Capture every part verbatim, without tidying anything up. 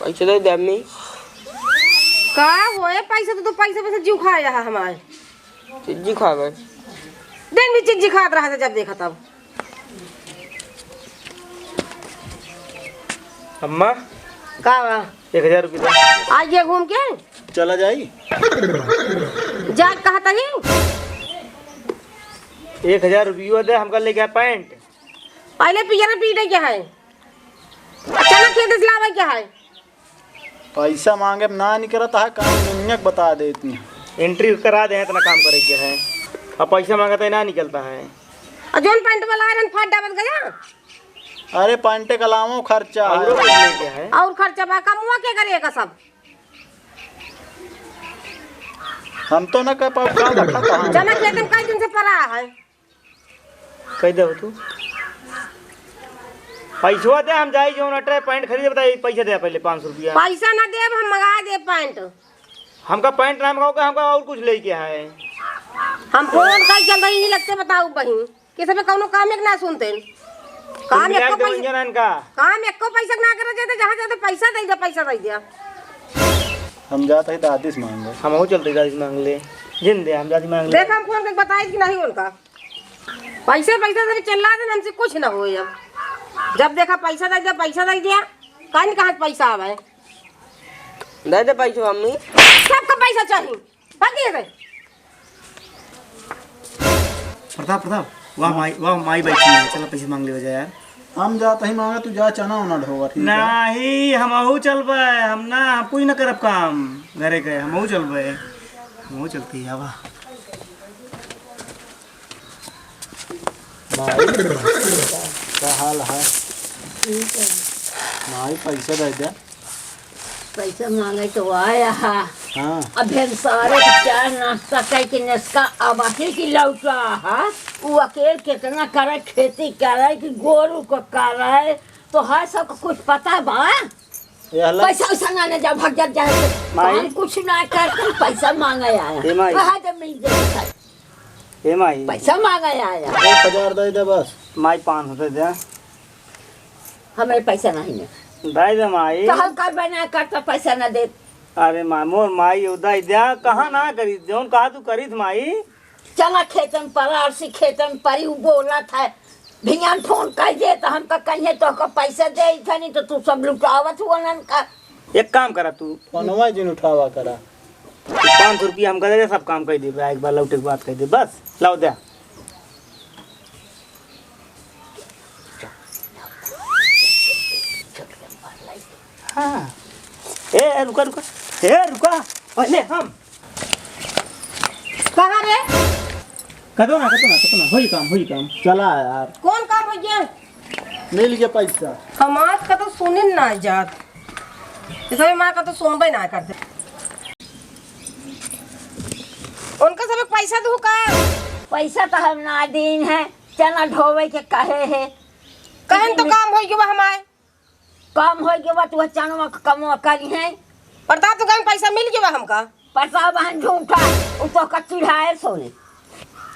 पैसा दे दे अम्मी। का होए पैसा, तू तो पैसा पैसा जीव खाया है हमार। चिज्जी खा गए। दिन भी चिज्जी खात रहा था जब देखा तब। अम्मा। का बा? एक हजार रुपया दे। आज ये घूम के? चला जाई। जा कहा तही? एक हजार रुपया दे, हमका लेके आ पैंट। पहले पियर पीटे क्या है? चना खेत से लावे क्या है? पैसा मांगे ना निकलता है, काम दुनिया के बता देती। एंट्री करा दे, इतना काम करे के है। अब पैसा मांगता है, ना निकलता है। और जोन पैंट वाला आयरन फाट डाबत गया। अरे पैंटे के अलावा खर्चा है। और कुछ लेके है। और खर्चा बा, कमुआ के करे का सब? हम तो ना कह पाओ, का देखा था हम। चना खेत में कई दिन से पड़ा है। कह दे तू। पैसवा दे, हम जाई जौन अटरे पैंट खरीदे, बताई, पैसा दे पहले पाँच सौ रुपया। पैसा ना देब, हम मंगा दे पैंट। हमका पैंट ना मंगाओ के, हमका और कुछ लेके है। हम फोन कर चल रही, यही लगते बताऊ बहिन, किसी पे कौनो काम एक ना सुनते। काम मिला एको के पैसा, देवन जनान का। काम एको पैसा ना करे जाते, जहाँ जाते पैसा दे दे, पैसा दे दे। हम जाते ही दादी से मांगे। हमहू चलते दादी से मांग ले। जिन दे, हम दादी मांग ले। देख, हम फोन करके बताई कि नहीं उनका। पैसे, पैसा से चिल्ला देन, हमसे कुछ ना होए अब। जब देखा पैसा दे दिया, पैसा दे दिया, काहे नहीं कहा पैसा आवे? दे दे पैसा मम्मी। सबका पैसा चाहिए, बाकी है। प्रताप, प्रताप, वाह माई, वाह माई बैठी है, चलो पैसे मांग ले जा यार। हम जात ही मांगे, तू जा चना उना ढोवा, ठीक है? नहीं, हमहू चलबे, हम ना, हम कुछ ना करब काम घरे के, हमहू चलबे, हमहू चलती है, वाह। माई, का हाल है? ठीक है। माई, पैसा दे दे। पैसा मांगे तो आया है। हाँ। अब हम सारे चाय नाश्ता करके नस्का अब आके की लौटा है। वो अकेल कितना करे, खेती करे कि गोरू को करे, तो है सबको कुछ पता बा? ये हला पैसा वैसा ना ले जा, भाग जा, जा। माई। हम कुछ ना करते, पैसा मांगे आया। ए माई। कहाँ से मिल जाए? ए माई। पैसा मांगे आया। एक हजार दे दे बस। माई, पाँच सौ दे दे। हमें पैसा नहीं है। दे दे माई। तो हम कर बना करता, पैसा ना दे। अरे माई, मोर माई, उ दे दे, कहाँ ना करी, जौन कहा तू करीत माई। चला खेतन पर, अरसी खेतन पर, उ बोलत है। भियान फोन कर दे तो हमका कहिए तो का पैसा दे ही था, नहीं तो तू सब लुटावत हुआ नन का। एक काम करा तू। फोनवा जिन उठावा करा। पाँच सौ रुपया हमका दे दे, सब काम कर दे, एक बार लौटे के बात कर दे, बस, लाओ दे। हाँ। ए, ए, रुका, रुका। ए, रुका। पहले हम। कहाँ रे? कतो ना, कतो ना, कतो ना। होई काम, होई काम। चला यार। कौन काम हो गया? मिल गया पैसा। हमार का तो सुनिन ना जात। इसे माँ का तो सुनबे ना करते। उनका सब पैसा दू का? पैसा तो हम ना दीन है, चना ढोवे के कहे है। कहन तो काम होई गवा हमार। काम होई गवा, तू चनवा के कमवा करी है। प्रताप तो कहन पैसा मिल गवा हमका। प्रताप बहन झूठा, उ तो का चिढ़ाए सोने।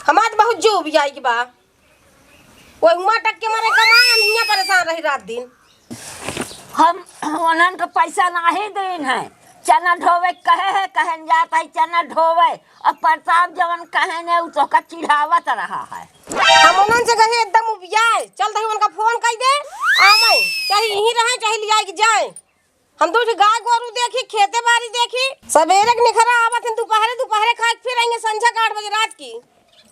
हमार तो बहुत जो भी आई के बा। वो हुआं टक के मारे कमाए, हम हियां परेशान रही रात दिन। हम उन्हन के पैसा नाही देन है, चना ढोवे कहे है, कहन जात है चना ढोवे, और प्रताप जवन कहन है, उ तोहका चिढ़ावत रहा है। हम उन्हन से कहे एकदम उबियाए, चल दही उनका फोन कर दे, आवे, चाहे यहीं रहे, चाहे लिया के जाए। हम दो ठे गाय गोरू देखी, खेते बारी देखी, सबेरे के निखरा आवत हैं, दोपहरे, दोपहरे खा के फिर आएंगे संझा के आठ बजे रात की।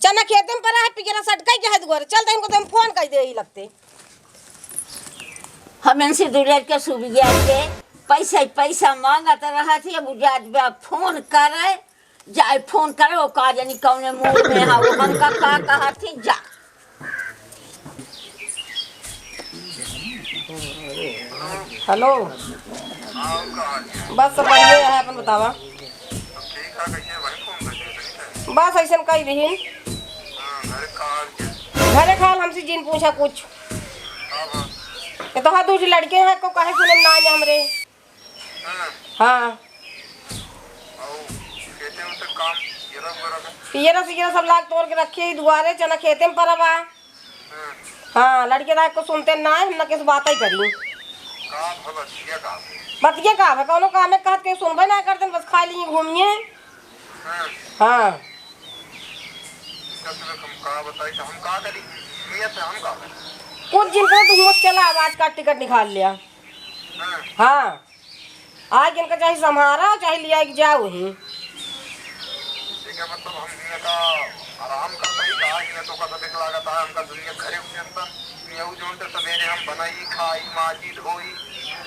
चना खेते में पड़ा है, पिकेरा सटकाई के है दुआरे, चल दे इनको तो हम फोन कर दे ही लगते। हम इनसे दुलर के सुबिया के पैसा, पैसा मांगत रहा थी, अब जात बा फोन करे, जाए फोन करे, वो का जानी कौने मूड में है, वो हमका का कहा थी, जा। हेलो। बस सब बढ़िया है, अपन बतावा। बस ऐसन कई रही। घरे खाल हमसे जिन पूछा कुछ। ये तो हाँ, दू ठे लड़के हैं, को कहे सुने ना आने हमरे। हाँ। पियरा सियरा सब लाग तोड़ के रखी है दुआरे, चना खेते में परा बा। हाँ, लड़के दाई को सुनते ना है, हम ना किस बात ही करी। बतिये का है, कौनो काम है कहत के सुनबे ना करते, बस खा लिए घूमिए। हाँ। हाँ। तब हम का बताई, तो हम का करी? नियत से हम का करी? कुछ दिन से तू मत चला, अब आज का टिकट निकाल लिया। हाँ। हाँ। आज इनका चाहे संभारा, चाहे लिया के जाओ ही। ठीक है, मतलब हम हियाँ का आराम करता ही कहा, हियाँ तो का देख लागत है, हमका दुनिया घरे उठे अंदर, हियाँ उ जोन ते सवेरे हम बनाई, खाई, माजी, धोई,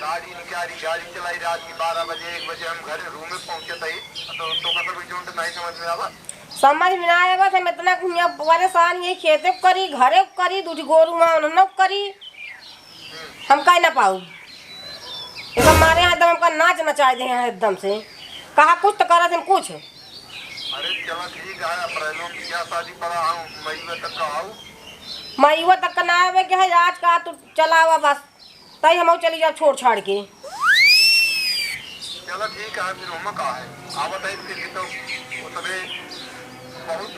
गाड़ी निकाली, गाड़ी चलाई, रात की बारह बजे, एक बजे हम घरे रूम में पहुँचत ही, तो, तो का भी जोन ते नहीं समझ में आवा। समझ में ना आवा, हम इतना हियाँ परेशान, ये खेते करी, घरे करी, दूध गोरू माँ उन्होंने करी। हम काहे ना पाऊ? एकदम मारे हैं, एकदम हमका नाच नचाए दे हैं एकदम से। कहा कुछ तो करत हैं कुछ। अरे चला ठीक है, अप्रैल में बियाह शादी पड़ा हूँ, मई में तक का आऊ। मईवा तक का ना आवे के है, आज का तू चला आवा बस। तई हम चली जाब छोड़ छाड़ के। चला ठीक है, फिर हम का है, आवत है फिर तो वो तबे बहुत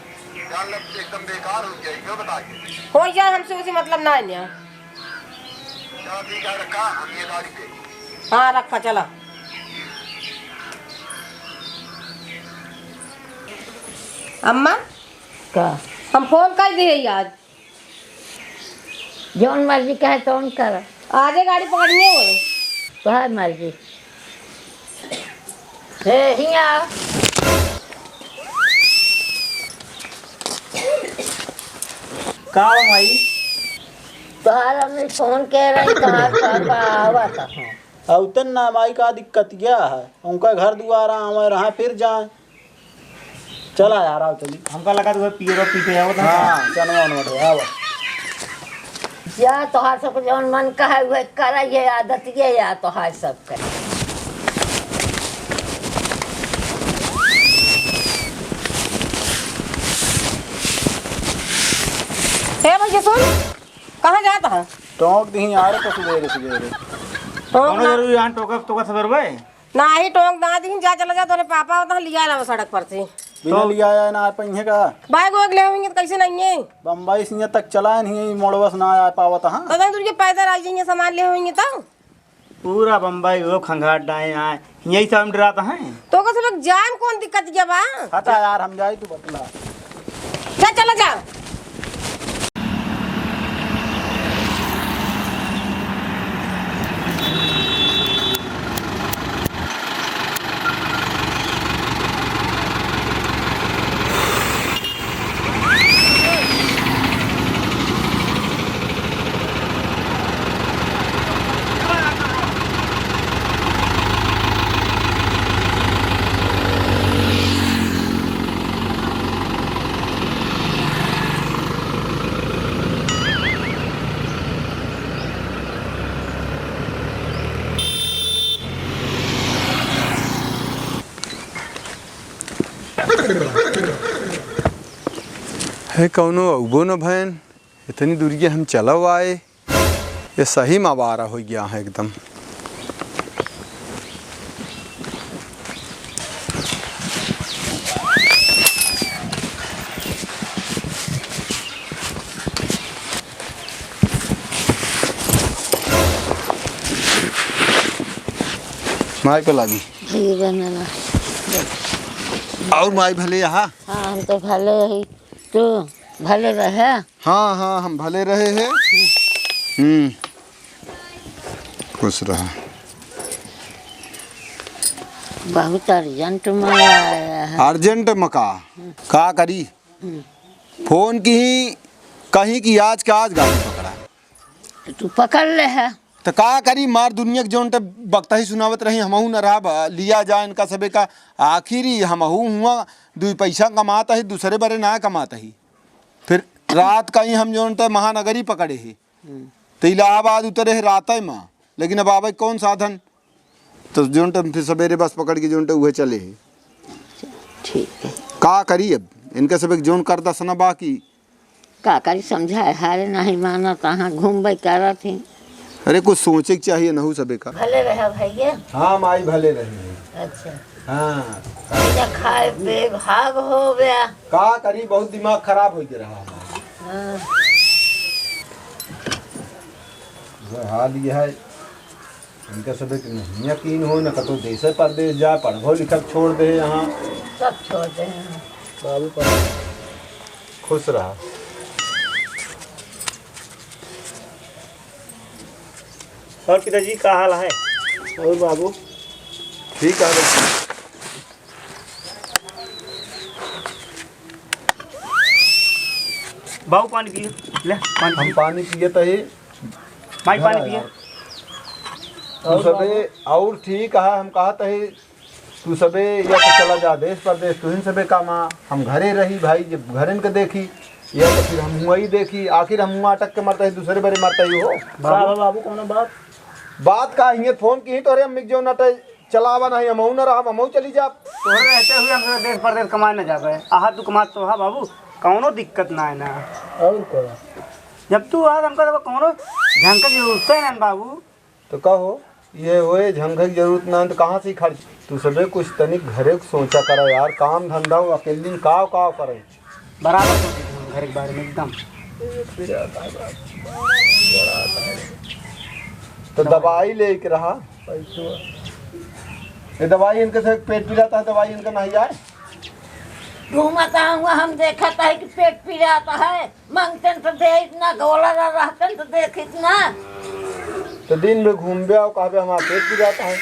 जान लग एकदम बेकार हो जाए, क्यों बताइए? हो जाए, हमसे उसे मतलब ना है। चला ठीक है, रखा, हम ये गाड़ी पे। हाँ, रखा, चला। अम्मा, का? हम फोन कर दिए आज। जौन मर्जी कहे तौन कर। आजे गाड़ी पकड़िए हो। तोहार मर्जी। हे, हियाँ। का हो माई? तोहार हमने फोन के रही, तोहार पापा आवत हैं। अउतन ना माई, का दिक्कत क्या है? उनका घर दुआरा आवे रहा, फिर जाए। चला यार, आओ चली। हमका लगा तू पिए रो, पीटे आवत है। हाँ, चनवा वनवा ढोआ, आवा। या तोहार सब जौन मन कहे उहे करा, ये आदत ये या तोहार सब के। ए भैया सुन, कहाँ जात है? टोंक दिही यार, तो सुबेरे सुबेरे। टोंक कौनो ना। जरूरी यहाँ टोकत टोकत सुबेर बे? नाही टोंक ना दिही, जा चला जा, तोरे पापा होता लिया ना सड़क पर से। बिना तो लिया आया ना आ पाइहे का? बैग वैग ले होंगे तो कैसे नहीं है? बम्बई से यहाँ तक चला नहीं, मोड़वा से ना आ पावत हाँ। तो तुझे पैदल आ जाएंगे, सामान ले होंगे तो। पूरा बम्बई वो खंगाट डाए आए, यही सब हम डरात हैं। तो का सब लोग जान कौन दिक्कत क्या बा? हटा यार, हम जाई, तू बतला। जा, चला जा। है कौनो अउबो न भैन, इतनी दूरिया हम चलव आए, ये सही में आवारा होइ गया है एकदम। माई पे लागी। भैया जाने ला। और माई भले यहाँ? हाँ, हम तो भले ही। तू भले रहे। हाँ, हाँ, हम भले रहे हैं। हम्म, खुश रहा। बहुत urgent में आया है। Urgent में का? का करी? हम्म। फोन की कहीं कि आज का आज गाड़ी पकड़ा। तो तू पकड़ ले है। त का करी, मार दुनिया के जौन त बकतही सुनावत रही, हमहू न रहब, लिया जा इनका सबे का। आखिर ई हमहू हुआ, दुई पैसा कमात ही, दूसरे बरे ना कमात ही। फिर रात का ही हम जौन त महानगरी पकड़े ही, हम्म। त इलाहाबाद उतरे है रातै मा, लेकिन अब आवे कौन साधन? त जौन त फिर सबेरे बस पकड़ के जौन त उहे चले ही। ठीक है। का करी अब, इनका सबे के जौन कर दसना बाकी का करी, समझाए हारे नहीं मानत, कहाँ घूमबे करत ही। अरे, कुछ सोचे के चाहिए नहू सबे का। भले रहे भैया। हाँ, माई भले रहे। अच्छा। हाँ। जा खाए पे भाग हो गया। का करी, बहुत दिमाग खराब हो के रहा हमारा। हाँ। वह हाल ये है। इनका सबे के नहीं यकीन हो, न कतो देशे परदेश जाए, पढ़बो लिखब छोड़ दे यहाँ। सब छोड़ दे हैं। बाबू पर खुश रहा। और पिताजी का हाल है? और बाबू? ठीक है। बाबू पानी पिए, ले पानी हम पिए। पानी पिए तो ही। भाई पानी पिए। तू सबे और ठीक है, हम कहा तही तू सबे या तो चला जा देश परदेश, तुहिन सबे कमा, हम घरे रही भाई, जब घरन के देखी, या तो फिर हम हुआ ही देखी, आखिर हम हुआ अटक के मरता ही, दूसरे बरे मरता ही हो। बाबू, बाबू, कौनो बात? बात का हिये फोन की ही तोहरे अम्मी के जो नटे चलावा नहीं, हमहू न रहब, हमहू चली जाब। तोहरे रहते हुए हम सब देश परदेश कमाए न जाबे, आहा तू कमात तो हा बाबू, कौनो दिक्कत ना है ना। और का? जब तू आ हमका तो कौनो झंका की जरूरत है ना बाबू। तो कहो, ये होए झंखा की जरूरत ना है तो कहाँ से खर्च? तू सबे कुछ तनिक घरे के सोचा करा यार, काम धंधा हो, अकेले दिन काव काव करे। बराबर सोचित हम घर के बारे में एकदम। तो दवाई लेके रहा। ये दवाई इनके से पेट पिरात है, दवाई इनका नहीं आए। घूमत हुआ हम देखत है कि पेट पिरात है। मंगतन तो देइत ना, गोला ना रहतन तो देखित ना। तो दिन में घूमबे आओ, कहबे हमारा पेट पिरात है।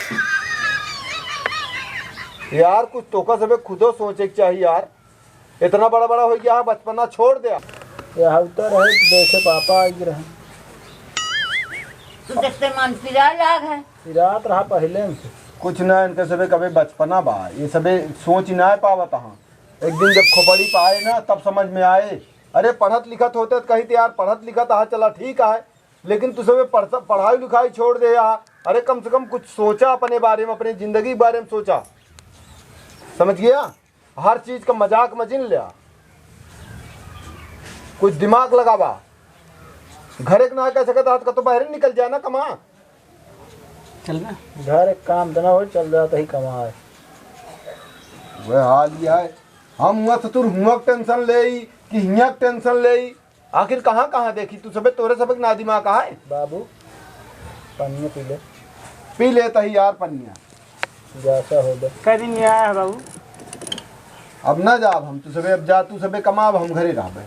यार, कुछ तोका सबे खुदो सोचे के चाहिए यार। इतना बड़ा बड़ा हो गया है, बचपना छोड़ दे। ये हफ्ता रहे तो देखे पापा आ गए रहे। तू देखते मन पिरा लाग है। पिरात रहा पहले से। कुछ ना, इनके सबे कबे बचपना बा, ये सबे सोच ना पावत हाँ। एक दिन जब खोपड़ी पाए ना, तब समझ में आए। अरे, पढ़त लिखत होते तो कहित यार, पढ़त लिखत, हाँ, चला, ठीक है, लेकिन तू सबे पढ़त, पढ़ाई लिखाई छोड़ दे यार। अरे, कम से कम कुछ सोचा अपने बारे में, अपनी जिंदगी के बारे में सोचा, समझ गया? हर चीज का मजाक में जिन लिया, कुछ दिमाग लगावा। घरे के ना कह सकत, आज का तो बाहर निकल जाए ना, कमा। चल ना। घर एक काम तो ना हो, चल जाता ही कमाए। वह हाल ही है। हम हुआ ससुर हुआ टेंशन ले कि हिया टेंशन ले। आखिर कहाँ कहाँ देखी तू सबे, तोरे सबे के ना दिमाग है। बाबू, पानी पी ले। पी लेता ही यार पनिया। जैसा हो बे। कै दिन में आया है बाबू? अब ना जाब हम, तू सबे अब जा, तू सबे कमाब, हम घरे रहबे।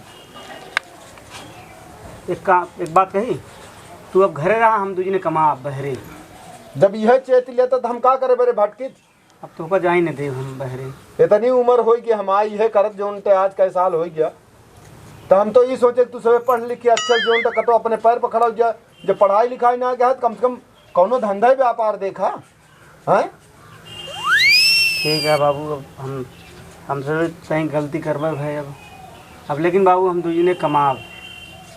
एक काम, एक बात कही, तू अब घरे रहा, हम दू जने कमाब बहरे। जब यह चेत लेता तो हम का करे बरे भटकित? अब तोका जाई न देब हम बहरे। इतनी उम्र होई कि हम आई है करत जौन ते आज कै साल होई गया। तो हम तो ये सोचे कि तू सबे पढ़ लिख के अच्छा जौन ते कतो अपने पैर पर खड़ा हो गया। जब पढ़ाई लिखाई ना गया तो कम से कम कौनो धंधा ही व्यापार देखा। हैं? ठीक है बाबू, अब हम, हमसे भी सही गलती करबे भाई अब। अब लेकिन बाबू हम दू जने कमाब।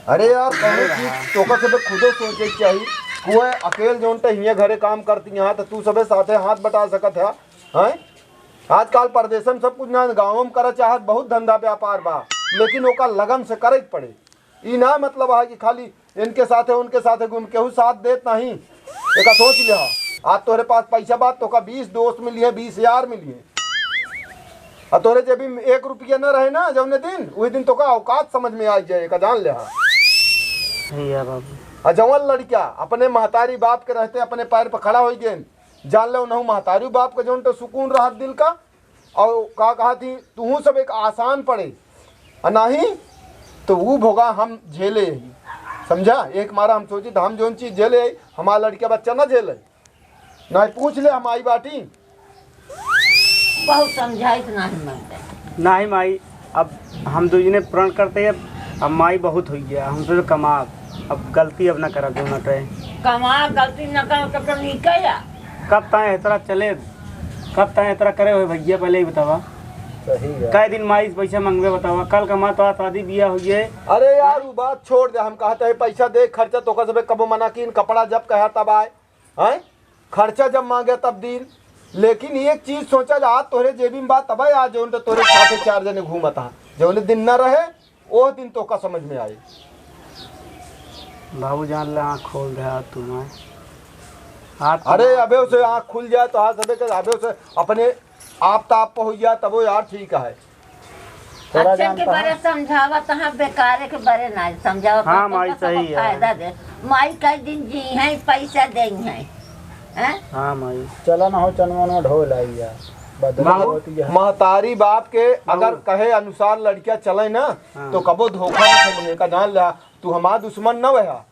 अरे यार, कौनो चीज तोका सबे खुदे सोचे के चाही। कोई अकेल जौन ते हियाँ घरे काम करती यहाँ तो तू सबे साथे हाथ बटा सकत है। हैं? आजकल परदेसन सब कुछ ना गाँव में करे चाहत, बहुत धंधा व्यापार बा, लेकिन ओका लगन से करे के पड़े। ई ना मतलब है कि खाली इनके साथे उनके साथे घूम, केहू साथ देत नहीं। एका सोच लिहा, आज तोहरे पास पैसा बा, तोका बीस दोस्त मिली है, बीस हजार मिली है, और तोहरे जेबी में एक रुपया न रहे ना जौने दिन, वही दिन तोका औकात समझ में आ जाए, एका जान लिहा। भैया बाबू। और जवन लड़का अपने महतारी बाप के रहते अपने पैर पर खड़ा हो गए, जान ले उन्हों महतारी बाप का जौन तो सुकून रहत दिल का, और का कहा थी, तू सब एक आसान पड़े, आ नहीं तो वो भोगा हम झेले ही, समझा? एक मारा हम सोची तो हम जौन चीज झेले ही, हमारा लड़का बच्चा ना झेले। नहीं पूछ ले, हम आई बाटी। बहुत समझाई तो नहीं मानते। नहीं माई, अब हम दू जने प्रण करते हैं, अब माई बहुत हो गया, हमसे तो कमाब, अब गलती अब ना करब, जो ना कहे। कमा गलती न कर तो, तो निकल जा। कब ताए इतना चले, कब ताए इतना करे हुए भैया, पहले ही बतावा। सही है। कै दिन माई से पैसा मांगबे बतावा, कल का माँ तो शादी बियाह हो गए। अरे यार, वो बात छोड़ दे, हम कहते हैं पैसा दे, खर्चा तो का सबे कबो मना की, कपड़ा जब कहा तब आए, हैं? खर्चा जब मांगे तब दिन। लेकिन एक चीज सोचा जा, आज तोहरे जेबी में बात तब आज जौन तो तोहरे साथे चार जने घूमत हा, जौन दिन ना रहे, ओह दिन तोका समझ में आई। बाबू जान ले, आँख खोल दे, आज तू मैं। आज तो अरे, अबे उसे आँख खुल जाए तो आज सबे के अबे उसे अपने आप ताप पे हो जाए, तब वो यार ठीक है। थोड़ा अच्छा जान के पहा। बरे समझावा, तहाँ बेकारे के बरे ना समझावा, हाँ, तो माई, का सही है। फायदा दे। माई कई दिन जी हैं, पैसा दे हैं। हैं? हाँ माई। चला ना हो, चनवा वनवा ढो लाई यार। बदला मह-, होती है। महतारी बाप के अगर हाँ। कहे अनुसार लड़किया चले ना, हाँ। तो कबो धोखा ना खाई, का जान ला, तू हमार दुश्मन न वहा,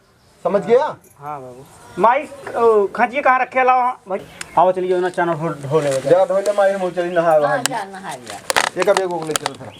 समझ गया? हाँ बाबू। माई, ओ, खचिया कहाँ रखे, लाओ, हाँ, भाई। आओ, चलिए ना, चना ढो, ढो ले। जा ढो ले माई, हम चली नहाए हाँ, वहाँ। जा नहा लिया। ये का बैग वैग ले चल थोड़ा।